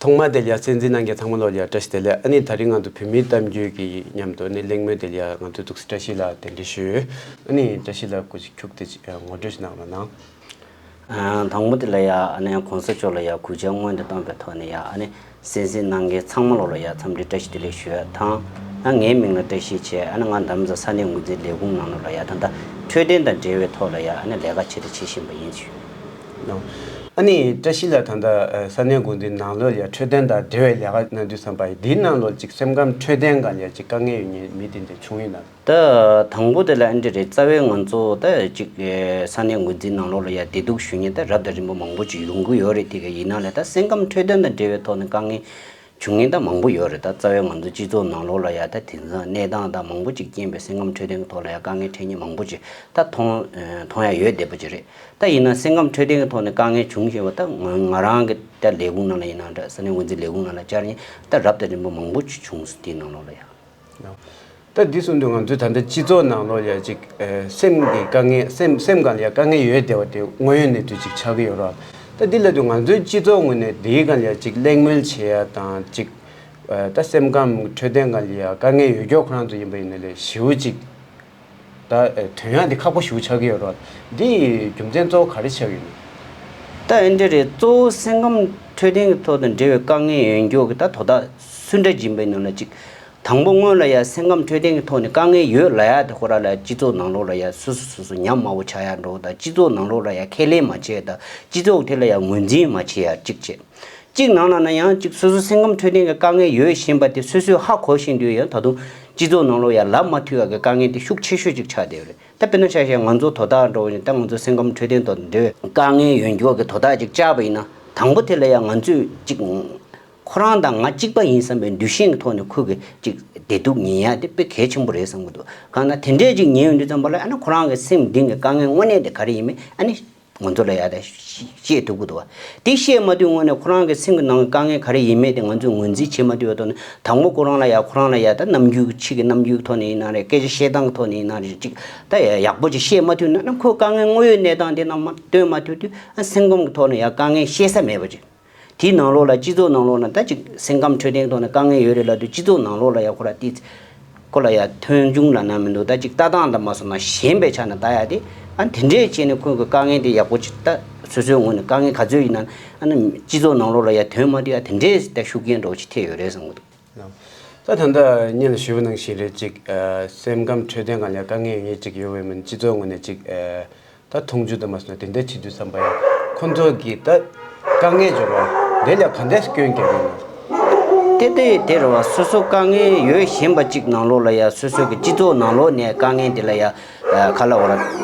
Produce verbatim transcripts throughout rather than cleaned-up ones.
ཐོག་མ་དེ་ལ་ཡ་གསན་གཟིགས་གནང་མཁན་ཚང་མ་ལོ་ལ་ཡ་བཀྲ་ཤིས་བདེ་ལེགས། ཨ་ནི་ད་རིང་ང་ཚོ་བོད་མིའི་གཏམ་རྒྱུད་ཀྱི་མཉམ་དུ་ཨ་ནི་གླེང་མོལ་དེ་ལ་ཡ་ང་ཚོས་ཐུགས་སྲས་བཀྲ་ཤིས་ལགས་གདན་འདྲེན་ཞུས་ཡོད། ཨ་ནི་བཀྲ་ཤིས་ལགས་སྐུ་མཁྱུག་དེ་ཅིག་ངོ་སྤྲོད་ཞིག་གནང་རོགས་གནང་། ཨ། དང་པོ་དེ་ལ་ཡ་ཨ་ནི་གོང་ས་མཆོག་ལ་ཡ་གུས་ཕྱག་སྔོན་དུ་བཏང་བའི་ཐོག་ནས་ཡ་ཨ་ནི་གསན་གཟིགས་གནང་མཁན་ཚང་མ་ལོ་ལ་ཡ་འཚམས་འདྲི་བཀྲ་ཤིས་བདེ་ལེགས་ཞུ་ཡ་དང་། ཨ། ངའི་མིང་ལ་བཀྲ་ཤིས་བྱས། ཨ་ནི་ང་དྷ་རམ་ས་ས་གནས་འགོ་འཛིན་ལས་ཁུངས་ནང་ལོ་ལ་ཡ་ད་ལྟ་འཕྲོད་བསྟེན་དང་འབྲེལ་བའི་ཐོག་ལ་ཡ་ཨ་ནི་ལས་ཀ་ཆེད་དུ་བྱེད་བཞིན་པ་ཡིན་ཞུ། ཨ་ནི་བཀྲ་ཤིས་ལགས་ད་ལྟ་ས་གནས་འགོ་འཛིན་ནང་ལོ་ལ་ཡ་འཕྲོད་བསྟེན་དང་འབྲེལ་བའི་ལས་ཀ་གནང་དུས་ཙམ་པ་ཡི་འདིའི་ནང་ལོ་ཅིག་སེམས་ཁམས་འཕྲོད་བསྟེན་སྒང་ལ་ཡ་ཅིག་དཀའ་ངལ་ཡོད་མཁན་མི་དེ་འདྲ་བྱུང་ཡོད་ན། ད་དང་པོ་དེ་ལ་ཨ་འདྲ་རེད། རྩ་བའི་ང་ཚོ་ད་ཅིག་ས་གནས་འགོ་འཛིན་ནང་ལོགས་ལ་ཡ་བདེ་སྡུག་ཞུ་མཁན་ད་རབ་དང་རིམ་པ་མང་པོ་ཅིག་ཡོང་གི་ཡོད་རེད། དེ་ག་ཡིན་ན་ལས་ད་སེམས་ཁམས་འཕྲོད་བསྟེན་དང་འབྲེལ་བའི་ཐོག་ནས་དཀའ་ངལ་བྱུང་མཁན་ད་མང་པོ་ཡོད་རེད། ད་རྩ་བའི་ང་ཚོ་སྤྱི་ཚོགས་ནང་ལོགས་ལ་ཡ་ད་དེང་སང་གནས་སྟངས་དང་མང་པོ་ཅིག་རྐྱེན་པས་སེམས་ཁམས་འཕྲོད་བསྟེན་གྱི་ཐོག་ལ་ཡ་དཀའ་ངལ་འཕྲད་མཁན་མང་པོ་ཅིག་ད་མཐོང་མཐོང་ཡ་ཡོད་བསྡད་པ་ཅིག་རེད། ད་ཡིན་ན་སེམས་ཁམས་འཕྲོད་བསྟེན་གྱི་ཐོག་ནས་དཀའ་ངལ་བྱུང་བཞིན་པ་ད་ང་ང་རང་གི་ད་ལས་ཁུངས་ནང་ལ་ཡིན་ན་འདྲ། ས་གནས་འགོ་འཛིན་ལས་ཁུངས་ནང་ལ་བཅར་ནས་ད་རབ་དང་རིམ་པ་མང་པོ་ཅིག་བྱུང་སོང་དེའི་ནང་ལོགས་ལ་ཡ། ད་འདི་གསུངས་དུས་ང་ཚོས་ད་ལྟ་སྤྱི་ཚོགས་ནང་ལོགས་ལ་ཡ་ཅིག་ཨ་སེམས་ཀྱི་དཀའ་ངལ་སེམས་སེམས་སྒང་ལ་ཡ་དཀའ་ངལ་ཡོད་བསྡད་པ་དེ་དངོས་ཡོད་གནས་ཚུལ་ཅིག་ཆགས་ཀྱི་ཡོད་རེད། ད་འདི་ལབ་དུས་ང་ཚོའི་སྤྱི་ཚོགས་ངོས་ནས་འདིའི་སྒང་ལ་ཡ་ཅིག་གླེང་མོལ་བྱེད་ཡ་དང་ཅིག་ཨ་ད་སེམས་ཁམས་འཕྲོད་བསྟེན་སྒང་ལ་ཡ་དཀའ་ངལ་ཡོད་མཁན་ཁོ་རང་ཚོ་ཡིན་པ་ཡིན་ན་ལས་ཞེ་པོ་ཅིག་ད་ཨ་ཐོན་ཡ་འདི་ཁག་པོ་ཞེ་པོ་ཆགས་ཀྱི་ཡོད་རེད། འདི་རྒྱུ་མཚན་གཙོ་བོ་ག་རེ་ཆགས་ཡོད་ན། ད་ཨེ་འདྲ་རེད། གཙོ་བོ་སེམས་ཁམས་འཕྲོད་བསྟེན་གྱི་ཐོག་ཏུ་འབྲེལ་བའི་དཀའ་ངལ་ཡོད་མཁན་གྱི་ད་དོ་བདག་སུ་འདྲ་ཡིན་པ་ཡིན་ན་ལ་ཅིག་དང་པོ་སྔོན་ལ་ཡ་སེམས་ཁམས་འཕྲོད་བསྟེན་གྱི་ཐོག་ནས་དཀའ་ངལ་ཡོད་ལབ་ཡ་དེ་ཁོ་རང་ལ་སྤྱི་ཚོགས་ནང་ལོགས་ལ་ཡ་སོ་སོ་སོ་སོ་ཉམས་དམའ་བོ་ཆགས་ཡ་འགྲོ་དང་། སྤྱི་ཚོགས་ནང་ལོགས་ལ་ཡ་ཁས་ལེན་མ་བྱས་དང་། སྤྱི་ཚོགས་དེ་ལ་ཡ་ངོས་འཛིན་མ་བྱས་ཡ་གཅིག་བྱས། གཅིག་ནང་ལ་ན་ཡང་གཅིག་སོ་སོ་སེམས་ཁམས་འཕྲོད་བསྟེན་གྱི་དཀའ་ངལ་ཡོད་བཞིན་པ་དེ་སོ་སོས་ཧ་གོ་བཞིན་དུས་ཡང་ད་དུང་སྤྱི་ཚོགས་ནང་ལོགས་ཡ་ལབ་མ་ཐུབ་ཡ་གི་དཀའ་ངལ་དེ་ཤུགས་ཆེ་ཤོས་ཅིག་ཆགས་བསྡད་ཡོད་རེད། ད་དཔེར་ན་ཆ་བཞག་ང་ཚོ་དོ་བདག་འགྲོ་བཞིན་ད་ང་ཚོ་སེམས་ཁམས་འཕྲོད་བསྟེན་དང་འབྲེལ་བའི་དཀའ་ངལ་ཡོད་མཁན་གྱི་དོ་བདག་ཅིག་བཅར་བ་ཡིན་ན། དང་པོ་དེ་ལ་ཡང་ང་ཚོས་ཅིག་ཁོ་རང་དང་ང་གཅིག་པ་ཡིན་བསམ་པའི་འདུ་ཤེས་ཀྱི་ཐོག་ནས་ཁོ་གི་ཅིག་བདེ་སྡུག་ཉན་ཡ་དེ་དཔེ་གལ་ཆེན་པོ་རེད་བསམ་གྱི་འདུག་གང་ལྟར་དེ་འདྲས་ཅིག་ཉན་ཡོང་དུས་ཙམ་པ་ལ་ཨ་ནི་ཁོ་རང་གི་སེམས་གཏིང་གི་དཀའ་ངལ་དངོས་གནས་དེ་ག་རེ་ཡིན་མིན་ཨ་ནི་ང་ཚོ་ལ་ཡ་ད་ཤེས་ཐུབ་ཀྱི་འདུག་བ། དེ་ཤེས་མ་ཐུབ་སྔོན་ནས་ཁོ་རང་གི་སེམས་ཀྱི་ནང་གི་དཀའ་ངལ་ག་རེ་ཡིན་མིན་དེ་ང་ཚོས་ངོས་འཛིན་བྱེད་མ་ཐུབ་པའི་ཐོག་ནས་དང་པོ་ཁོ་རང་ལ་ཡ་ཁོ་རང་ལ་ཡ་ད་རྣམ་འགྱུར་ཕྱི་གི་རྣམ་འགྱུར་ཐོག་ནས་ཡིན་ན་རེད། སྐད་ཆ་བཤད་སྟངས་ཐོག་ནས་ཡིན་ན་རེད། ཅིག་ད་ཡ་ཡག་པོ་ཅིག་བཤད་མ་ཐུབ་ན་ཨ་ནི་ཁོའི་དཀའ་ངལ་དངོས་ཡོད་གནས་སྟངས་དེ་རྣམས་མ་སྟོན་མ་ཐུབ་དུས་ཨ་སེམས་ཁམས་ཀྱི་ཐོག་ནས་ཡ་དཀའ་ངལ་བཤད་ས་མེད་པ་ཅིག་དེའི་ནང་ལོགས་ལ་སྤྱི་ཚོགས་ནང་ལོགས་ལ་ད་ཅིག་སེམས་ཁམས་འཕྲོད་བསྟེན་ཐོག་ནས་དཀའ་ངལ་ཡོད་རེད་ལབ་དུས་སྤྱི་ཚོགས་ནང་ལོགས་ལ་ཡ་ཁོ་ར་ཏི་ཁོ་ལ་ཡ་མཐོང་ཆུང་ལབ་ན་མི་འདུག་ད་ཅིག་ལྟ་སྟངས་ལ་མ་སོང་ན་ཞན་པའི་ཆ་ནས་ལྟ་ཡ་དེ་ཨ་དེ་འདྲས་བྱས་ནས་ཁོས་གི་དཀའ་ངལ་དེ་ཡག་པོ་ཅིག་ད་སོ་སོའི་ངོས་ནས་དཀའ་ངལ་ག་ཚོད་ཡིན་ན་ཨ་ནི་སྤྱི་ཚོགས་ནང་ལོགས་ལ་ཡ་ཐོན་མ་ཐུབ་ཡ་དེ་འདྲས་ད་ཤུགས་རྐྱེན་འདྲ་བོ་ཅིག་ཐེབས་ཡོད་རེད་བསམ་གི་འདུག་ད་ད་ལྟ་སྔོན་ལ་ཞུས་པ་ནང་བཞིན་རེད། ཅིག་ཨ་སེམས་ཁམས་འཕྲོད་བསྟེན་སྒང་ལ་དཀའ་ངལ་ཡོད་མཁན་ཅིག་ཡོད་པ་མིན་སྤྱི་ཚོགས་ངོས་ནས་ཅིག་ཨ་ད་མཐོང་ཆུང་དུ་མ་སོང་ན་དེ་འདྲ་བྱེད་དུས་བསམ་པ་ཡང་ཁོང་ཚོ་གིས་ད་དཀའ་ངལ་འབྱོར་བ་དེ་ལ་ག་འདྲས་སྐྱོན་རྒྱག་གི་ཡོད་ན། དེ་དེ་དེ་རེད་བ། སོ་སོ་དཀའ་ངལ་ཡོད་བཞིན་པ་གཅིག་ནང་ལོགས་ལ་ཡ་སོ་སོ་གི་སྤྱི་ཚོགས་ནང་ལོགས་ནས་དཀའ་ངལ་དེ་ལ་ཡ་ག་ལ་བ་ལ་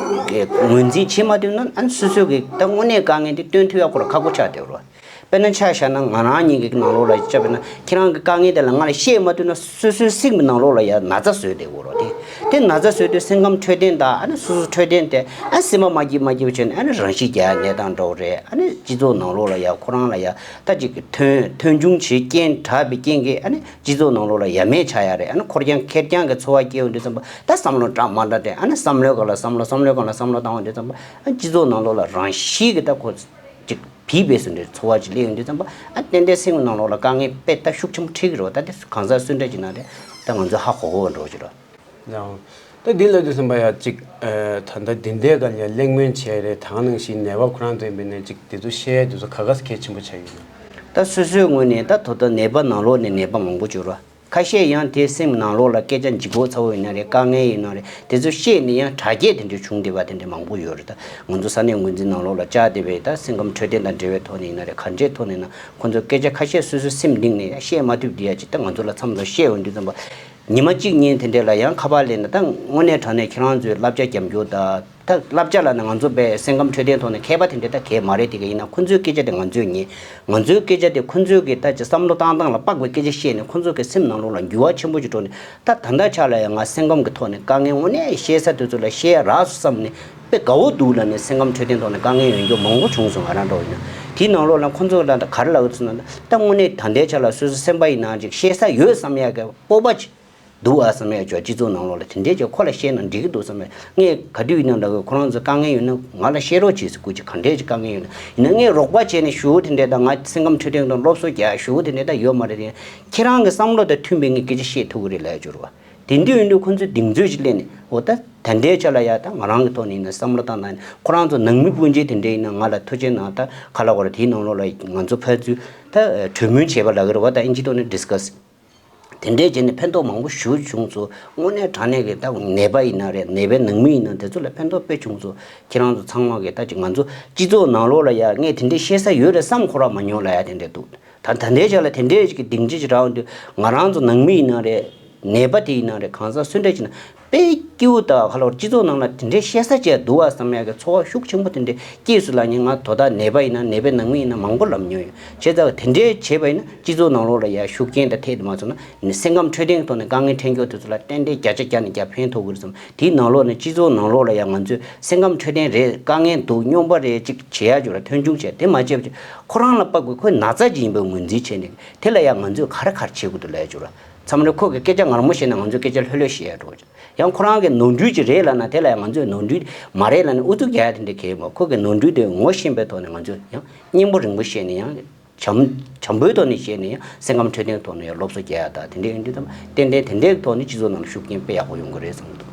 ངོས་འཛིན་བྱེད་མ་ཐུབ་ན་ཨ་ནི་སོ་སོ་གི་ད་དངོས་གནས་དཀའ་ངལ་དེ་སྟོན་ཐུབ་ཡ་ཁོ་ར་ཁག་པོ་ཆགས་བསྡད་ཡོད་རེད་བ། དཔེར་ན་ཆ་བཞག་ན་ང་རང་ཉིད་ཀྱི་ནང་ལོགས་ལ་ཆ་བཞག་ན་ཁྱེད་རང་གི་དཀའ་ངལ་དེ་ལ་ང་ལ་བཤད་མ་ཐུབ་ན་སོ་སོའི་སེམས་ཀྱི་ནང་ལོགས་ལ་ཡ་ན་ཚ་བཟོས་བསྡད་ཡོད་རེད་བ། དེ་དེ་ན་ཚ་བཟོས་དུས་སེམས་ཁམས་འཕྲོད་བསྟེན་དང་ཨ་ནི་སོ་སོ་འཕྲོད་བསྟེན་དེ་ཨ་སེམས་པ་མ་སྐྱིད་མ་སྐྱིད་པ་བྱས་ནས་ཨ་ནི་རང་ཤི་རྒྱག་ཡ་གནས་སྟངས་འདྲ་བོ་རེད། ཨ་ནི་སྤྱི་ཚོགས་ནང་ལོགས་ལ་ཡ་ཁོ་རང་ལ་ཡ་ད་ཅིག་མཐོང་མཐོང་ཆུང་བྱེད་རྐྱེན་དྲག་པའི་རྐྱེན་གྱིས་ཨ་ནི་སྤྱི་ཚོགས་ནང་ལོགས་ལ་ཡ་མེད་ཆགས་ཡ་རེད། ཨ་ནི་ཁེར་རྐྱང་ཁེར་རྐྱང་གི་འཚོ་བ་སྐྱེལ་ཡོང་དུས་ཙམ་པ་ད་བསམ་བློ་དྲག་མ་དྲག་དེ་ཨ་ནི་བསམ་བློའི་སྒང་ལ་བསམ་བློ་བསམ་བློའི་སྒང་ལ་བསམ་བློ་བཏང་ཡོང་དུས་ཙམ་པ་ཨ་སྤྱི་ཚོགས་ནང་ལོགས་ལ་རང་ཤི་གི་ད་ཁོ་ཅིག་བིས་བིས་སུ་འདྲའི་འཚོ་བ་ཅིག་སླེབས་ཡོང་དུས་ཙམ་པ་ཨ་ཏན་ཏན་སེམས་ཀྱི་ནང་ལོགས་ལ་དཀའ་ངལ་དཔེ་ད་ཤུགས་ཆེན་པོ་འཕྲད་ཀྱི་རེད་བ། ད་དེ་གང་ཟག་སུ་འདྲ་ཅིག་ན་དེ་ད་ང་ཚོས་ཧ་གོ་གོ་འགྲོ་གི་རེད། ཡང་། ད་འདི་ལ་དུས་ཙམ་པ་ཡ་གཅིག་ཨ་ད་ལྟ་འདི་འདྲའི་སྒང་ལ་གླེང་མོལ་བྱས་རེད། དེ་ནང་བཞིན་ནད་པ་ཁོ་རང་ཚོ་ཡིན་པ་ཡིན་ན་གཅིག་དེ་ཚོ་བཤད་ཡ་དེ་ཚོ་ག་ག་ས་གལ་ཆེན་པོ་ཆགས་ཡོད་ན། ད་སོ་སོའི་ངོས་ནས་ད་ད་ལྟ་ནད་པ་ནང་ལོགས་ནས་ནད་པ་མང་པོ་འབྱོར་བ། ཁ་ཤས་ཡང་དེ་སེམས་ནང་ལོགས་ལ་སྐད་ཆ་ལྗིད་ཁོག་ཚ་བོ་ཡིན་ན་རེད། དཀའ་ངལ་ཡིན་ན་རེད། དེ་ཚོ་བཤད་ནས་ཡང་དྲག་སྐྱེད་དེ་འདྲ་བྱུང་བསྡད་པ་དེ་འདྲ་མང་པོ་ཡོད་རེད། ད་ང་ཚོ་ས་གནས་འགོ་འཛིན་ནང་ལོགས་ལ་བཅར་བསྡད་པའི་ད་སེམས་ཁམས་འཕྲོད་བསྟེན་དང་འབྲེལ་བའི་ཐོག་ནས་ཡིན་ན་རེད། ག་འདྲའི་ཐོག་ནས་ཡིན་ན་ཁོང་ཚོ་སྐད་ཆ་ཁ་ཤས་སོ་སོའི་སེམས་གཏིང་ནས་ཡང་བཤད་མ་ཐུབ་བསྡད་ཡ་ཅིག་ད་ང་ཚོ་ལ་མཚམས་མཚམས་བཤད་ཡོང་དུས་ཙམ་པ། ཉི་མ་གཅིག་གཉིས་དེ་འདྲ་ལ་ཡང་ཁ་པར་སླེབས་ན་ད་དངོས་གནས་དྲང་གནས་ཁྱེད་རང་ཚོའི་བསླབ་བྱ་རྒྱབ་སྐྱོར་དང་ད་བསླབ་བྱ་ལབ་ན་ང་ཚོ་པའི་སེམས་ཁམས་འཕྲོད་བསྟེན་ཐོག་ནས་མཁས་པ་དེ་འདྲ་ད་གས་མ་རེད། དེ་ག་ཡིན་ན་ཁོང་ཚོའི་སྐད་ཆ་དེ་ང་ཚོས་ཉན། ང་ཚོའི་སྐད་ཆ་དེ་ཁོང་ཚོས་གི་ད་ཅི་བསམ་བློ་བཏང་སྟངས་ལ་དཔག་པའི་སྐད་ཆ་བཤད་ནས་ཁོང་ཚོ་གི་སེམས་ནང་ལོགས་ལ་འགྱུར་བ་ཆེན་པོ་ཅིག་འགྲོ་ནས་ད་ད་ལྟ་ཆ་ལ་ཡང་ང་སེམས་ཁམས་ཀྱི་ཐོག་ནས་དཀའ་ངལ་དངོས་གནས་བཤད་ས་དེ་ཚོ་ལ་བཤད་ཡ་རག་སོང་བསམ་ནས་དཔེ་དགའ་བོ་འདུག་ལབ་ནས་སེམས་ཁམས་འཕྲོད་བསྟེན་ཐོག་ནས་དཀའ་ངལ་ཡོད་མཁན་མང་པོ་བྱུང་སོང་། ང་རང་འདྲ་བོ་ཡིན་ན་དེའི་ནང་ལོགས་ལ་ཁོང་ཚོ་ལ་ད་ག་རེ་ལབ་ཀྱི་འདུག་ཟེར་ན་ད་དངོས་གནས་ད་ལྟའི་ཆ་ལ་སོ་སོ་སེམས་པ་ཡིན་ན་ཅིག་བཤད་ས་ཡོད་བསམ་ཡ་གི་སྤོབས་པ་ཅིག་འདུག་ཨ་བསམ་ཡ་ཅོ། སྤྱི་ཚོགས་ནང་ལོགས་ལ་དེ་འདྲས་ཅིག་ཁོ་ལ་བཤད་ན་འགྲིག་གི་འདུག་བསམ་ཡ། ངས་ག་དུས་ཡིན་ན་འདྲ་གི། ཁོ་རང་ཚོ་དཀའ་ངལ་ཡོད་ན་ང་ལ་བཤད་རོགས་བྱེད་ཟེར། སྐུ་མཁྱེན་ག་འདྲས་ཅིག་དཀའ་ངལ་ཡོད་ན། ཡིན་ན་ངས་རོགས་པ་བྱས་ནས་ཞུ་དེ་འདྲས་དང་། ང་སེམས་ཁམས་འཕྲོད་བསྟེན་དང་སློབ་གསོ་རྒྱག་ཞུ་དེ་འདྲས་ད་ཡོད་མ་རེད་དེ། ཁྱེད་རང་གི་བསམ་བློ་དང་མཐུན་པའི་ངས་སྐད་ཆ་བཤད་ཐུབ་ཀྱི་རེད་ལབ་ཡ་ཅོ་རུ་བ། དེ་འདྲས་ཡིན་དུས་ཁོ་ཚོས་གདེང་ཚོད་ཅིག་སླེབས་ནས། འོ་ད་ད་འདྲའི་ཆ་ལ་ཡ་ད་ང་རང་གི་ཐོག་ནས་ཡིན་ན་བསམ་བློ་བཏང་ན། ཁོ་རང་ཚོ་ནང་མི་སྤུན་མཆེད་དེ་འདྲས་ཡིན་ན་ང་ལ་ཐུགས་རྗེ་གནང་། ད་ག་ལ་བར་དེའི་ནང་ལོགས་ལ་ང་ཚོ་ཕར་ཚུར་ད་གྲོས་མོལ་བྱས་པ་ལབ་ཀྱི་རེད་བ། ད་ཨིན་ཇི་ཐོག་ནས་ཌིས་ཀ་སི་དེ་འདྲས་བྱས་ནས་ཕན་ཐོགས་མང་པོ་ཞེ་པོ་བྱུང་སོང་། དངོས་གནས་དྲང་གནས་ཀྱི་ད་ནད་པ་ཡིན་ན་རེད། ནད་པའི་ནང་མི་ཡིན་ན་དེ་ཚོ་ལ་ཕན་ཐོགས་དཔེ་བྱུང་སོང་། ཁྱེད་རང་ཚོ་ཚང་མ་གིས་ད་ཅིག་ང་ཚོ་སྤྱི་ཚོགས་ནང་ལོགས་ལ་ཡ་ངས་དེ་འདྲས་བཤད་ས་ཡོད་རེད་བསམ་ཁོ་རང་མ་མྱོང་ལབ་ཡ་དེ་འདྲས་འདུག། ད་ད་ལྟའི་ཆ་ལ་དེ་འདྲས་ཅིག་གི་སྡིངས་ཆ་ཅིག་རག་འོང་དུས། ང་རང་ཚོ་ནང་མི་ཡིན་ན་རེད། ནད་པ་དེ་ཡིན་ན་རེད། གང་ཟག་སུ་འདྲ་ཅིག་ན་དཔེ་སྐྱིད་པོ་དང་། ག་ལ་བར་སྤྱི་ཚོགས་ནང་ལ་དེ་འདྲའི་བཤད་ས་ཅིག་འདུག་ཨ་བསམ་ཡ་གི་ཚོར་བ་ཤུགས་ཆེན་པོ་དེ་འདྲའི་སྐྱེས་སོང་ལབ་མཁན། ང་དོ་བདག་ནད་པ་ཡིན་ན། ནད་པའི་ནང་མི་ཡིན་ན། མང་པོ་ལབ་མྱོང་ཡོད། བྱས་ཙང་དེ་འདྲའི་བྱས་པ་ཡིན་ན་སྤྱི་ཚོགས་ནང་ལོགས་ལ་ཡ་ཤུགས་རྐྱེན་དང་འཕྲད་དེ་མ་སོང་ན། སེམས་ཁམས་འཕྲོད་བསྟེན་གྱི་ཐོག་ནས་དཀའ་ངལ་འཕྲད་མཁན་དེ་ཚོ་ལ་ཏན་ཏན་བརྒྱ་ཆ་བརྒྱ་ནས་བརྒྱ་ཕན་ཐོགས་ཀྱི་རེད་བསམ། དེའི་ནང་ལོགས་ནས་སྤྱི་ཚོགས་ནང་ལོགས་ལ་ཡ་ང་ཚོས་སེམས་ཁམས་འཕྲོད་བསྟེན་རེད། དཀའ་ངལ་འདུག། སྨྱོན་པ་རེད། ཅིག་བྱེད་ཡ་ཅིག་ལ་མཐོང་ཆུང་བྱས། དེ་མ་བྱས་པ་ཅིག་ཁོ་རང་ལ་དཔག་པའི་ཁོའི་ན་ཚ་ཅིག་ཡིན་པའི་ངོས་འཛིན་བྱས་ནས། དེ་ལ་ཡང་ང་ཚོས་ག་རེ་ག་རེ་བྱེད་དགོས་འདུག་ལབ་ཡ་ཅིག་ར། མཚམས་རེ་ཁོ་གིས་སྐད་ཆ་ངར་མོ་བཤད་ན་ང་ཚོས་སྐད་ཆ་ལྷོད་ལྷོད་བཤད་ཡ་འགྲོ་ཅིག། ཡང་ཁོ་རང་གི་ནོར་འཁྲུལ་ཅིག་རེད་ལབ་ན། དེ་ལ་ཡང་ང་ཚོས་ནོར་འཁྲུལ་མ་རེད་ལབ་ནས་ཨུ་ཚུགས་རྒྱག་ཡ་དེ་འདྲ་གལ་ཡོད་མ། ཁོ་གི་ནོར་འཁྲུལ་དེ་ངོ་ཤེས་པའི་ཐོག་ནས་ང་ཚོས་ཡང་སྙན་པོ་རིང་པོ་བཤད་ནས། ཡང་བྱམས་བྱམས་པོའི་ཐོག་ནས་བཤད་ནས། ཡང་སེམས་ཁམས་འཕྲོད་བསྟེན་ཐོག་ནས་ཡང་སློབ་གསོ་རྒྱག་ཡ་དང་དེ་འདྲ་ཡིན་དུས་ཙམ། ཏན་ཏན་དེ་འདྲའི་ཐོག་ནས་སྤྱི་ཚོགས་ནང་ལ་ཤུགས་རྐྱེན་དཔེ་ཡག་པོ་ཡོང་གི་རེད་བསམ་གྱི་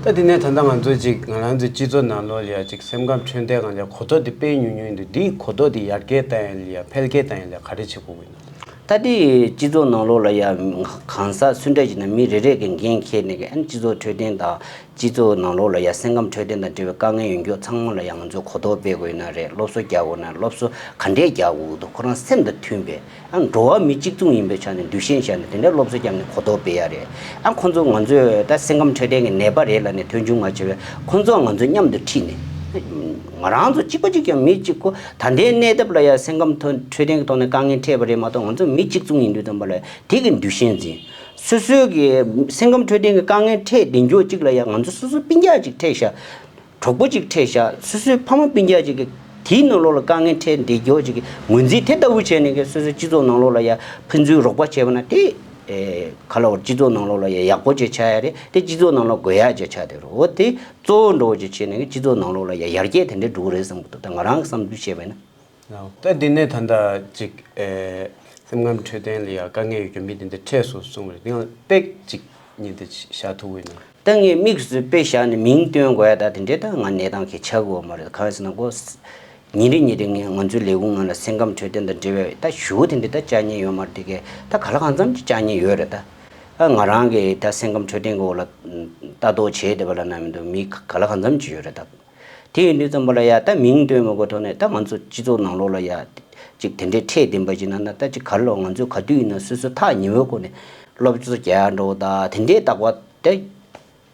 འདུག། ད་དེ་ནས་ད་ལྟ་ང་ཚོ་ཅིག་ང་རང་ཚོའི་སྤྱི་ཚོགས་ནང་ལོགས་ལ་ཡ་ཅིག་སེམས་ཁམས་འཕྲོད་བསྟེན་སྒང་ལ་གོ་རྟོགས་དེ་དཔེ་ཉུང་ཉུང་ཡིན་འདུག། འདིའི་གོ་རྟོགས་དེ་ཡར་རྒྱས་བཏང་ཡ་ལ་ཡ། འཕེལ་རྒྱས་བཏང་ཡ་ལ་ཡ་ག་རེ་བྱེད་དགོས་ཀྱི་ཡིན་ན། ད་དེ་སྤྱི་ཚོགས་ནང་ལོགས་ལ་ཡ་གང་ཟག་སུ་འདྲ་ཞིག་ན་མི་རེ་རེ་གི་འགན་འཁྱེར་ནས་གི། ཨ་ནི་སྤྱི་ཚོགས་འཕྲོད་བསྟེན་དང་། སྤྱི་ཚོགས་ནང་ལོགས་ལ་ཡ་སེམས་ཁམས་འཕྲོད་བསྟེན་དང་འབྲེལ་བའི་དཀའ་ངལ་ཡོང་རྒྱུ་ཚང་མ་ལ་ཡ་ང་ཚོས་གོ་རྟོགས་སྤེལ་དགོས་ཡིན་ན་རེད། སློབ་གསོ་རྒྱག་དགོས་ན། སློབ་གསོ་ག་འདྲས་རྒྱག་དགོས་འདུག། ཁོ་རང་སེམས་དང་མཐུན་པའི། ཨ་འགྲོ་བ་མི་གཅིག་མཚུངས་ཡིན་པའི་ཆ་ནས། འདུ་ཤེས་བཞག་ནས་དེ་འདྲའི་སློབ་གསོ་རྒྱག་ནས་གོ་རྟོགས་སྤེལ་ཡ་རེད། ཨ་ཁོང་ཚོ་ང་ཚོས་ད་སེམས་ཁམས་འཕྲོད་བསྟེན་གྱི་ནད་པ་རེད་ལབ་ནས་མཐོང་ཆུང་མ་བྱས་པའི། ཁོང་ཚོ་ང་ཚོ་མཉམ་དུ་ཁྲིད་ནས། ང་རང་ཚོ་གཅིག་པ་གཅིག་རྐྱང་། མི་གཅིག་པོ། ད་ལྟའི་གནས་སྟངས་ལ་ཡ་སེམས་ཁམས་ཐོག་འཕྲོད་བསྟེན་གྱི་ཐོག་ནས་དཀའ་ངལ་འཕྲད་པ་རེད་མ་གཏོགས། ང་ཚོ་མི་གཅིག་མཚུངས་ཡིན་དུས་ཙམ་པ་ལ་དེ་གི་འདུ་ཤེས་འཛིན། སོ་སོའི་གི་སེམས་ཁམས་འཕྲོད་བསྟེན་གྱི་དཀའ་ངལ་འཕྲད་བསྡད་མཁན་གཅིག་ལ་ཡ་ང་ཚོ་སོ་སོ་སྤུན་ཀྱག་ཅིག་འཕྲད་ཤག། གྲོགས་པོ་གཅིག་འཕྲད་ཤག། སོ་སོའི་ཕ་མ་སྤུན་ཀྱག་ཅིག་གི་དེའི་ནང་ལོགས་ལ་དཀའ་ངལ་འཕྲད་བསྡད་མཁན་གཅིག་གི་ངོས་འཛིན་དེ་ལྟ་བུ་བྱས་ནས་གི། སོ་སོའི་སྤྱི་ཚོགས་ནང་ལོགས་ལ་ཡ་ཕན་ཚུན་རོགས་པ་བྱས་པ་ན། དེ་ཨེ་ག་ལ་བར་སྤྱི་ཚོགས་ནང་ལོགས་ལ་ཡ་ཡག་པོ་ཅིག་ཆགས་ཡ་རེད། དེ་སྤྱི་ཚོགས་ནང་ལོགས་དགོས་ཡ་ཅིག་ཆགས་བསྡད་རེད། འོ་དེ་གཙོ་བོ་འདྲ་བོ་ཅིག་བྱས་ནས་གི་སྤྱི་ཚོགས་ནང་ལོགས་ལ་ཡ་ཡར་རྒྱས་དེ་འདྲ་འགྲོ་གི་རེད་བསམ་གི་འདུག། ད་ང་རང་གི་བསམ་ཚུལ་བཤད་པ་ཡིན་ན། ད་འདི་ནས་ད་ལྟ་ཅིག་ཨེ་སེམས་ཁམས་འཕྲོད་བསྟེན་ལ་ཡ་དཀའ་ངལ་ཡོད་རྒྱུ་མི་དེ་འདྲ་འཕྲད་སོང་གསུངས་པ་རེད། དེ་ཡང་དཔེ་ཅིག་ཉིད་དུ་བཞག་ཐུབ་ཀྱི་ཡོད་ན། ད་ངས་དམིགས་སུ་དཔེ་བཞག་ནས་མིང་སྟོན་དགོས་ཡ་ད་དེ་འདྲའི་ད་ང་གནས་སྟངས་ཀྱི་ཆགས་ཀྱི་ཡོད་མ་རེད། གང་ཡིན་ཟེར་ན་ཁོ་ཉིན་རེ་ཉིན་རེ་ངས་ང་ཚོའི་ལས་ཁུངས་ནང་ལ་སེམས་ཁམས་འཕྲོད་བསྟེན་དང་འབྲེལ་བའི་ད་ཞུ་དེ་འདྲ་ད་བཅར་མཁན་ཡོད་མ་རེད། དེ་གས་ད་ག་ལ་གང་འཚམ་ཅིག་བཅར་མཁན་ཡོད་རེད། ད་ཨ་ང་རང་གིས་ད་སེམས་ཁམས་འཕྲོད་བསྟེན་གྱི་འོག་ལ་ལྟ་རྟོག་བྱས་བསྡད་པ་ལབ་ན་མི་འདུག། མི་ག་ལ་གང་འཚམ་ཅིག་ཡོད་རེད་ད། དེ་ཡིན་དུས་ཙམ་པ་ལ་ཡ་ད་མིང་སྟོན་མ་དགོས་ཐོག་ནས། ད་ང་ཚོ་སྤྱི་ཚོགས་ནང་ལོགས་ལ་ཡ་ཅིག་དེ་འདྲའི་འཕྲད་བསྡད་པ་ཅིག་ན། ན་ད་ཅིག་ག་ལ་ང་ཚོས་ག་དུས་ཡིན་ན་སོ་སོ་ཐག་ཉེ་བོའི་སྒོ་ནས་སློབ་གསོ་རྒྱག་ཡ་འགྲོ་ད་དེ་འདྲའི་རྟག་པར་ད་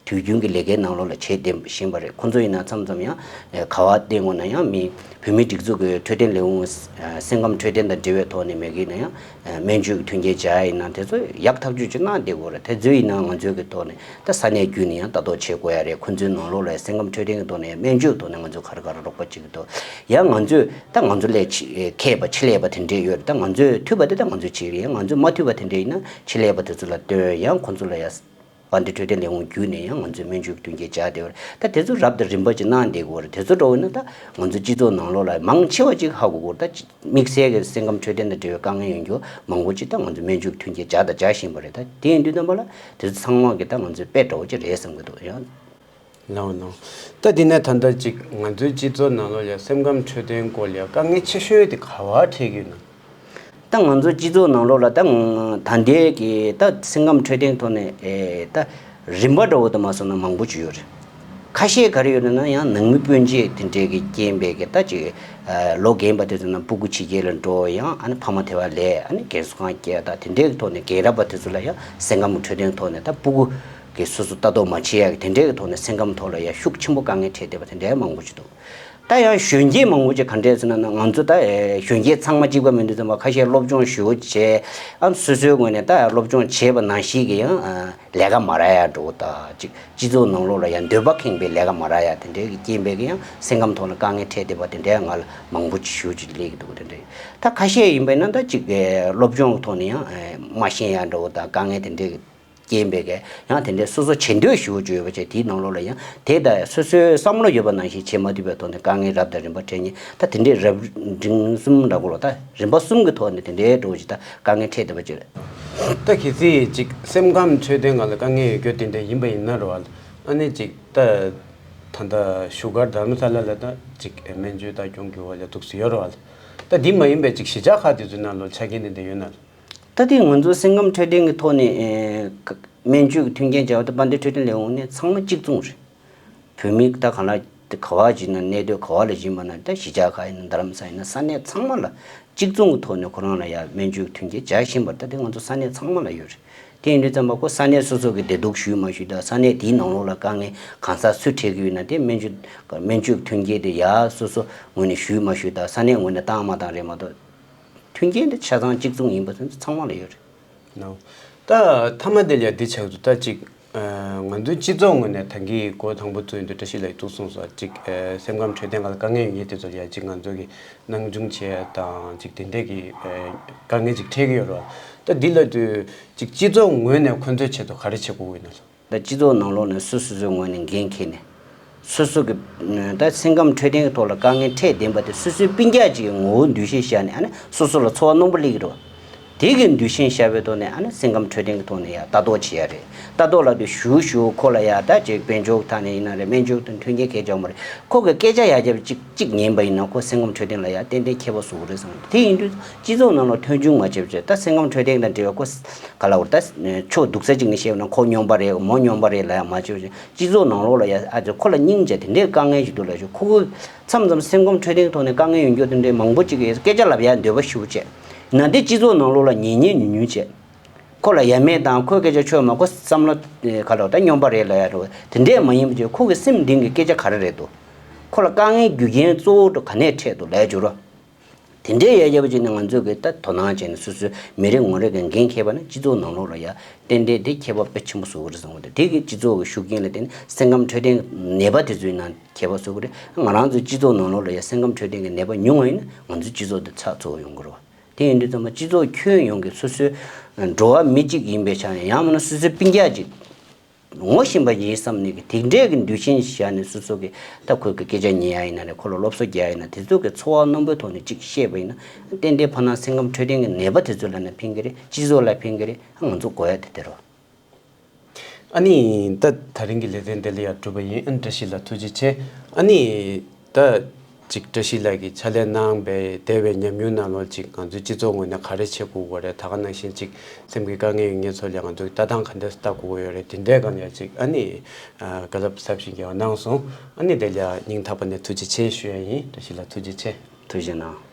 དུས་རྒྱུན་གྱི་ལས་ཀའི་ནང་ལོགས་ལ་བྱེད་བསྡད་བཞིན་པ་རེད། ཁོང་ཚོ་ཡིན་ན་མཚམས་མཚམས་ཡང་ག་བ་བལྟས་འོང་ན་ཡང་མི་བོད་མིའི་སྒྲིག་འཛུགས་ཀྱི་འཕྲོད་བསྟེན་ལས་ཁུངས་སེམས་ཁམས་འཕྲོད་བསྟེན་དང་འབྲེལ་བའི་ཐོག་ནས་མེད་ཀྱི་ན་ཡང་སྨན་བཅོས་ཀྱི་མཐུན་རྐྱེན་སྦྱར་ཡ་ཡིན་ན་དེ་ཚོ་ཡག་ཐག་ཆོད་ཅིག་གནང་བསྡད་ཀྱི་ཡོད་རེད། དེ་ཚོ་ཡིན་ན་ང་ཚོའི་གི་ཐོག་ནས་ད་ས་གནས་བརྒྱུད་ནས་ཡང་ལྟ་རྟོག་བྱེད་དགོས་ཡ་རེད། ཁོང་ཚོའི་ནང་ལོགས་ལ་སེམས་ཁམས་འཕྲོད་བསྟེན་གྱི་ཐོག་ནས་སྨན་བཅོས་ཐོག་ནས་ང་ཚོས་ག་རེ་ག་རེ་རོགས་པ་བྱེད་ཀྱི་འདུག། ཡང་ང་ཚོས་ད་ང་ཚོ་ལས་ཆེ་མཁས་པ་ཆེད་ལས་པ་དེ་འདྲས་ཡོད་རེད། ད་ང་ཚོས་ཐུབ་པ་དེ་ད་ང་ཚོས་བྱེད་ཀྱི་རེད། ཡང་ང་ཚོས་མ་ཐུབ་པ་དེ་འདྲས་ཡིན་ན་ཆེད་ལས་པ་དེ་ཚོ་ལ་སྟོན། ཡང་ཁོང་ཚོ་ལ་ཡ་དཔལ་ལྡན་འཕྲོད་བསྟེན་ལས་ཁུངས་བརྒྱུད་ནས་ཡང་ང་ཚོས་སྨན་བཅོས་ཀྱི་མཐུན་རྐྱེན་སྦྱར་བསྡད་ཡོད་རེད། ད་དེ་ཚོ་རབ་དང་རིམ་པ་ཅིག་གནང་བསྡད་ཀྱི་ཡོད་རེད། དེ་ཚོ་འདྲ་བོ་ཡིན་ན་ད་ང་ཚོ་སྤྱི་ཚོགས་ནང་ལོགས་ལ་མང་ཆེ་བ་ཅིག་ཧ་གོ་གི་ཡོད་རེད། ད་དམིགས་བསལ་གྱི་སེམས་ཁམས་འཕྲོད་བསྟེན་དང་འབྲེལ་བའི་དཀའ་ངལ་ཡོང་རྒྱུ་མང་པོ་ཅིག་ད་ང་ཚོས་སྨན་བཅོས་ཀྱི་མཐུན་རྐྱེན་སྦྱར་དང་སྦྱར་བཞིན་པ་རེད། ད་དེ་ཡིན་དུས་ཙམ་པ་ལ་དེ་ཚོ་ཚང་མ་གི་ད་ང་ཚོའི་དཔེ་འདྲ་བོ་ཅིག་རེད་བསམ་གྱི་འདུག། ཡང་ལའོ་ནོ། ད་འདི་ནས་ད་ལྟ་ཅིག་ང་ཚོའི་སྤྱི་ཚོགས་ནང་ལོགས་ལ་སེམས་ཁམས་འཕྲོད་བསྟེན་སྐོར་ལ་དཀའ་ངལ་ཆེ་ཤོས་དེ་ག་བ་འཕྲད་ཀྱི་ཡོད་ན། ད་ང་ཚོ་སྤྱི་ཚོགས་ནང་ལོགས་ལ་ད་ད་ལྟའི་གི་ད་སེམས་ཁམས་འཕྲོད་བསྟེན་ཐོག་ནས་ཨེ་ད་རིམ་པ་འདྲ་བོ་དུ་མ་སོང་ན་མང་པོ་ཅིག་ཡོད་རེད། ཁ་ཤས་ག་རེ་ཡོད་རེད་ན། ཡང་ནང་མི་སྤུན་མཆེད་དེ་འདྲས་ཀྱི་རྐྱེན་པས་གི་ད་ཅིག་ལོ་རྒན་པ་དེ་ཚོ་ན་སྤུ་གུ་ཕྱི་རྒྱལ་ལ་འགྲོ། ཡང་ཨ་ནི་ཕ་མ་དེ་བ་ལས་ཨ་ནི་རྒན་གསོ་ཁང་སྐྱེལ། ད་དེ་འདྲས་ཀྱི་ཐོག་ནས་རྒན་རབས་པ་དེ་ཚོ་ལ་ཡང་སེམས་ཁམས་འཕྲོད་བསྟེན་ཐོག་ནས་ད་སྤུ་གུ་གི་སོ་སོ་ལྟ་རྟོག་མ་བྱེད་ཡ་གི་དེ་འདྲའི་གི་ཐོག་ནས་སེམས་ཁམས་ཐོག་ལ་ཡ་ཤུགས་ཆེན་པོ་དཀའ་ངལ་འཕྲད་བསྡད་པ་དེ་འདྲའི་མང་པོ་ཅིག་འདུག། ད་ཡང་གཞོན་སྐྱེས་མང་པོ་ཅིག་ག་འདྲས་ཟེར་ན་ན། ང་ཚོ་ད་ཨེ་གཞོན་སྐྱེས་ཚང་མ་གཅིག་པ་མི་འདུག་ཙམ་པ། ཁ་ཤས་སློབ་སྦྱོང་ཞུ་བྱས། ཨ་སོ་སོའི་ངོས་ནས་ད་སློབ་སྦྱོང་བྱས་པ་ནང་བཞིན་གྱི་ཡང་ཨ་ལས་ཀ་མ་རག་ཡ་འགྲོ། ད་ཅིག་སྤྱི་ཚོགས་ནང་ལོགས་ལ་ཡང་འདོད་པ་ཁེངས་པའི་ལས་ཀ་མ་རག་ཡ་དེ་འདྲའི་གི་རྐྱེན་པས་གི་ཡང་སེམས་ཁམས་ཐོག་ལ་དཀའ་ངལ་འཕྲད་བསྡད་པ་དེ་འདྲའི་ང་ལ་མང་པོ་ཅིག་ཞུ་ཅིག་སླེབས་ཀྱི་འདུག། དེ་འདྲའི་ད་ཁ་ཤས་ཡིན་པས་ན་ད་ཅིག་ཨེ་སློབ་སྦྱོང་གི་ཐོག་ནས་ཡང་ཨེ་མ་ཤེས་ཡ་འགྲོ། ད་དཀའ་ངལ་དེ་འདྲའི་གི་ རྐྱེན་པས་ཀྱི་ཡང་དེ་འདྲའི་སོ་སོ་བྱེད་འདོད་ཞུ་བ་ཅིག་ཡོད་པ་བྱས། དེའི་ནང་ལོགས་ལ་ཡང་དེ་ད་སོ་སོའི་བསམ་བློ་ཡོད་པ་ནང་བཞིན་བྱེད་མ་ཐུབ་པའི་ཐོག་ནས་དཀའ་ངལ་རབ་དང་རིམ་པ་འཕྲད་མཁན་ད་དེ་འདྲའི་རབ་འབྲིང་གསུམ་འདྲ་པོ་ལ་ད་རིམ་པ་གསུམ་གྱི་ཐོག་ནས་དེ་འདྲའི་འགྲོ་བ་ཅིག་ད་དཀའ་ངལ་འཕྲད་བསྡད་པ་ཅིག་རེད། ད་གལ་སྲིད་ཅིག་སེམས་ཁམས་འཕྲོད་བསྟེན་སྒང་ལ་དཀའ་ངལ་ཡོད་རྒྱུ་དེ་འདྲ་ཡིན་པ་ཡིན་ན་རེད་བ། ཨ་ནི་ཅིག་ད་ད་ལྟ་བཞུགས་སྒར་དྷ་རམ་ས་ལ་ལ་ད་ཅིག་སྨན་བཅོས་ལྟ་སྐྱོང་གི་འོག་ལ་འདུག་སེ་ཡོད་རེད་བ། ད་འདི་མ་ཡིན་པའི་ཅིག་གཞིས་ཆགས་ཁག་དེ་ཚོའི་ནང་ལོགས་ཆ་རྐྱེན་དེ་འདྲ་ཡོད་ན། ད་དེ་ང་ཚོ་སེམས་ཁམས་འཕྲོད་བསྟེན་གྱི་ཐོག་ནས་ཨེ་ཀ་སྨན་བཅོས་ཀྱི་མཐུན་རྐྱེན་བྱ་བ་དེ་དཔལ་ལྡན་འཕྲོད་བསྟེན་ལས་ཁུངས་ནས་ཚང་མ་གཅིག་མཚུངས་རེད། བོད་མི་ད་ག་ལ་ག་བ་ཅིག་ན་གནས་སྡོད་ག་བ་ལ་ཡིན་པ་ན། ད་གཞིས་ཆགས་ཁག་ཡིན་ན་རྡ་རམ་ས་ཡིན་ན་ས་གནས་ཚང་མ་ལ་གཅིག་མཚུངས་ཀྱི་ཐོག་ནས་ཁོ་རང་ལ་ཡ་སྨན་བཅོས་ཀྱི་མཐུན་རྐྱེན་བྱ་བཞིན་པ་ད་དེ་ང་ཚོ་ས་གནས་ཚང་མ་ལ་ཡོད་རེད། དེ་ཡིན་དུས་ཙམ་པ་ཁོ་ས་གནས་སོ་སོ་གི་བདེ་སྡུག་ཞུས་མ་ཞུས་དང་ས་གནས་དེའི་ནང་ལོགས་ལ་དཀའ་ངལ་གང་ཟག་སུ་འཕྲད་ཀྱི་ཡོད་ན་དེ་སྨན་བཅོས་སྨན་བཅོས་ཀྱི་མཐུན་རྐྱེན་དེ་ཡ་སོ་སོ་ངོས་ནས་ཞུས་མ་ཞུས་དང་ས་གནས་ངོས་ནས་བཏང་མ་བཏང་རེད་མ་གཏོགས། མཐུན་རྐྱེན་དེ་ཆ་ཚང་གཅིག་མཚུངས་ཡིན་པ་དེ་ཚོ་ཚང་མ་ལ་ཡོད་རེད། ནོ། ད་མཐའ་མ་དེ་ལ་འདི་ཆགས་འདུག་ད་ཅིག་ཨ་ང་ཚོའི་སྤྱི་ཚོགས་ངོས་ནས་ད་གིན་འགོ་དང་པོ་ཚུགས་ཡོང་དུས་བཀྲ་ཤིས་ལགས་ཀྱིས་གསུངས་སོང་། ཅིག་ཨ་སེམས་ཁམས་འཕྲོད་བསྟེན་སྒང་ལ་དཀའ་ངལ་ཡོད་མཁན་དེ་ཚོ་ལ་ཡ་ཅིག་ང་ཚོ་གིས་སྣང་ཆུང་བྱེད་ཡ་དང་ཅིག་དེ་འདྲས་ཀྱི་ཨ་དཀའ་ངལ་ཅིག་འཕྲད་ཀྱི་ཡོད་རེད་བ། ད་འདི་ལབ་དུས་ཅིག་སྤྱི་ཚོགས་ངོས་ནས་ཁོ་ཚོའི་ཆེད་དུ་ག་རེ་བྱེད་དགོས་ཀྱི་ཡོད་ན། ད་སྤྱི་ཚོགས་ནང་ལོགས་ནས་སོ་སོ་སོའི་ངོས་ནས་འགན་འཁྱེར་ནས། སོ་སོ་གི་ད་སེམས་ཁམས་འཕྲོད་བསྟེན་གྱི་ཐོག་ལ་དཀའ་ངལ་འཕྲད་བསྡད་པ་དེ་སོ་སོའི་སྤུན་ཀྱག་ཅིག་གི་ངོ་བོ་འདུ་ཤེས་བཞག་ནས་ཨ་ནི་སོ་སོ་ལ་ཚོར་བ་རྣོན་པོ་སླེབས་ཀྱི་རེད་བ། དེ་གི་འདུ་ཤེས་བཞག་པའི་ཐོག་ནས་ཨ་ནི་སེམས་ཁམས་འཕྲོད་བསྟེན་གྱི་ཐོག་ནས་ཡང་ལྟ་རྟོག་བྱེད་ཡ་རེད། ལྟ་རྟོག་ལབ་དུས་ཞུ་ཞུ་ཁོ་ལ་ཡ་ད་ཅིག་དཔལ་འབྱོར་ཐོག་ནས་ཡིན་ན་རེད། སྨན་བཅོས་དང་མཐུན་རྐྱེན་གལ་ཆེན་པོ་རེད། ཁོ་གི་སྐད་ཆ་ཡར་རྒྱབ་ཅིག་ཅིག་ཉན་པ་ཡིན་ན་ཁོ་སེམས་ཁམས་འཕྲོད་བསྟེན་ལ་ཡ་ཏན་ཏན་ཁྱད་པར་བཟོ་གི་རེད་བསམ། དེ་ཡིན་དུས་སྤྱི་ཚོགས་ནང་ལ་མཐོང་ཆུང་མ་བྱེད་པ་བྱས། ད་སེམས་ཁམས་འཕྲོད་བསྟེན་དང་འབྲེལ་བའི་ཁོ་ག་ལ་བར་ད་ཕྱོགས་སྡུག་ས་ཅིག་ནས་བཤད་པ་ན་ཁོ་སྨྱོན་པ་རེད་མོ་སྨྱོན་པ་རེད་ལབ་ཡ་མ་བྱེད་པ་བྱས། སྤྱི་ཚོགས་ནང་ལོགས་ལ་ཡ་ཨ་ཅེ་ཁོ་ལ་སྙིང་རྗེ་དེ་འདྲའི་དཀའ་ངལ་ཞིག་འདུག་ལབ་ཞུ། ཁོ་ཁོ་མཚམས་མཚམས་སེམས་ཁམས་འཕྲོད་བསྟེན་ཐོག་ནས་དཀའ་ངལ་ཡོད་མཁན་དེ་འདྲའི་མང་པོ་ཅིག་གིས་སྐད་ཆ་ལབ་ཡ་འདོད་པ་ཞེ་པོ་བྱས། ན་དེ་སྤྱི་ཚོགས་ནང་ལོགས་ལ་ཉན་ཉན་ཉུང་ཉུང་བྱས། ཁོ་ལ་ཡ་མེད་དང་ཁོའི་སྐད་ཆ་ཆོད་མ། ཁོ་བསམ་བློ་ག་ལ་ད་སྨྱོན་པ་རེད་ལབ་ཡ་རེད། དེ་འདྲས་མ་ཡིན་པ་བྱས། ཁོ་གི་སེམས་གཏིང་གི་སྐད་ཆ་ག་རེ་རེད་འདུག་ཁོ་ལ་དཀའ་ངལ་རྒྱུ་རྐྱེན་གཙོ་བོ་ག་ནས་འཕྲད་འདུག་ལབ་ཡ་བྱུང་རོགས། དེ་འདྲའི་ཡ་ཡ་བྱས་ནས་ང་ཚོས་གི་ད་དོ་སྣང་བྱས་ནས་སོ་སོའི་མི་རེ་ངོ་རེ་གི་འགན་འཁྱེར་བ་ན་སྤྱི་ཚོགས་ནང་ལོགས་ལ་ཡ་ཏན་ཏན་དེ་ཁྱད་པར་དཔེ་ཆེན་པོ་བཟོ་གི་རེད་བསམ་གི་འདུག་དེ་གི་སྤྱི་ཚོགས་ཀྱི་ཤུགས་རྐྱེན་ལ་བརྟེན་ནས་སེམས་ཁམས་འཕྲོད་བསྟེན་ནད་པ་དེ་ཚོའི་ནང་ཁྱད་པར་བཟོ་གི་རེད། ང་རང་ཚོའི་སྤྱི་ཚོགས་ནང་ལོགས་ལ་ཡ་སེམས་ཁམས་འཕྲོད་བསྟེན་གྱི་ནད་པ་ཉུང་བ་ཡིན་ན་ང་ཚོའི་སྤྱི་ཚོགས་དེ་ཚགས་ཚུད་པོ་ཡོང་གི་རེད་བ། དེ་ཡིན་དུས་ཙམ་པ་སྤྱི་ཚོགས་ཁྱོན་ཡོངས་ཀྱི་སོ་སོའི་འགྲོ་བ་མི་གཅིག་ཡིན་པའི་ཆ་ནས་ཡང་མིན་ན་སོ་སོའི་སྤུན་ཀྱག་ཅིག་ངོ་ཤེས་པ་ཡིན་བསམ་ནས་ཀྱི་དེ་འདྲས་ཀྱི་འདུ་ཤེས་བཞག་ནས་སོ་སོ་གི་ད་ཁོའི་གི་སྐད་ཆ་ཉན་ཡ་ཡིན་ན་རེད། ཁོ་ལ་སློབ་གསོ་རྒྱག་ཡ་ཡིན་ན་དེ་ཚོ་གི་ཚོར་བ་རྣོན་པོའི་ཐོག་ནས་གཅིག་བཤད་པ་ཡིན་ན་ཏན་ཏན་ཕར་ན་སེམས་ཁམས་འཕྲོད་བསྟེན་གྱི་ནད་པ་དེ་ཚོ་ལ་ན་ཕན་གི་རེད། སྤྱི་ཚོགས་ལ་ཕན་གི་རེད། ང་ཚོ་དགོས་ཡ་དེ་དེ་རེད། ཨ་ནི་ད་ད་རིང་གི་ལེ་ཚན་དེ་ལ་ཡ་གྲུབ་པ་ཡིན། ཨ་ནི་བཀྲ་ཤིས་ལགས་ཐུགས་རྗེ་ཆེ། ཨ་ནི་ད་ཅིག་བཀྲ་ཤིས་ལགས་ཀྱིས་ཕྱག་ལས་གནང་བའི་འདས་པའི་ཉམས་མྱོང་ནང་ལོགས་ཅིག་ང་ཚོའི་སྤྱི་ཚོགས་ངོས་ནས་ག་རེ་བྱེད་དགོས་པ་རེད། ད་ག་ནང་བཞིན་ཅིག་སེམས་ཀྱི་དཀའ་ངལ་ཡོད་མཁན་ཚོ་ལ་ང་ཚོས་ལྟ་སྟངས་ག་འདྲས་ལྟ་དགོས་ཀྱི་ཡོད་རེད། དེ་འདྲའི་སྒང་ལ་ཅིག་ཨ་ནི་བཀའ་སློབ་ཟབ་ཅིང་རྒྱས་པ་གནང་སོང་། ཨ་ནི་དེ་ལ་ཡ་སྙིང་ཐག་པ་ནས་ཐུགས་རྗེ་ཆེ་ཞུ་ཡ་ཡིན། བཀྲ་ཤིས་ལགས་ཐུགས་རྗེ་ཆེ། ཐུགས་རྗེ་གནང་།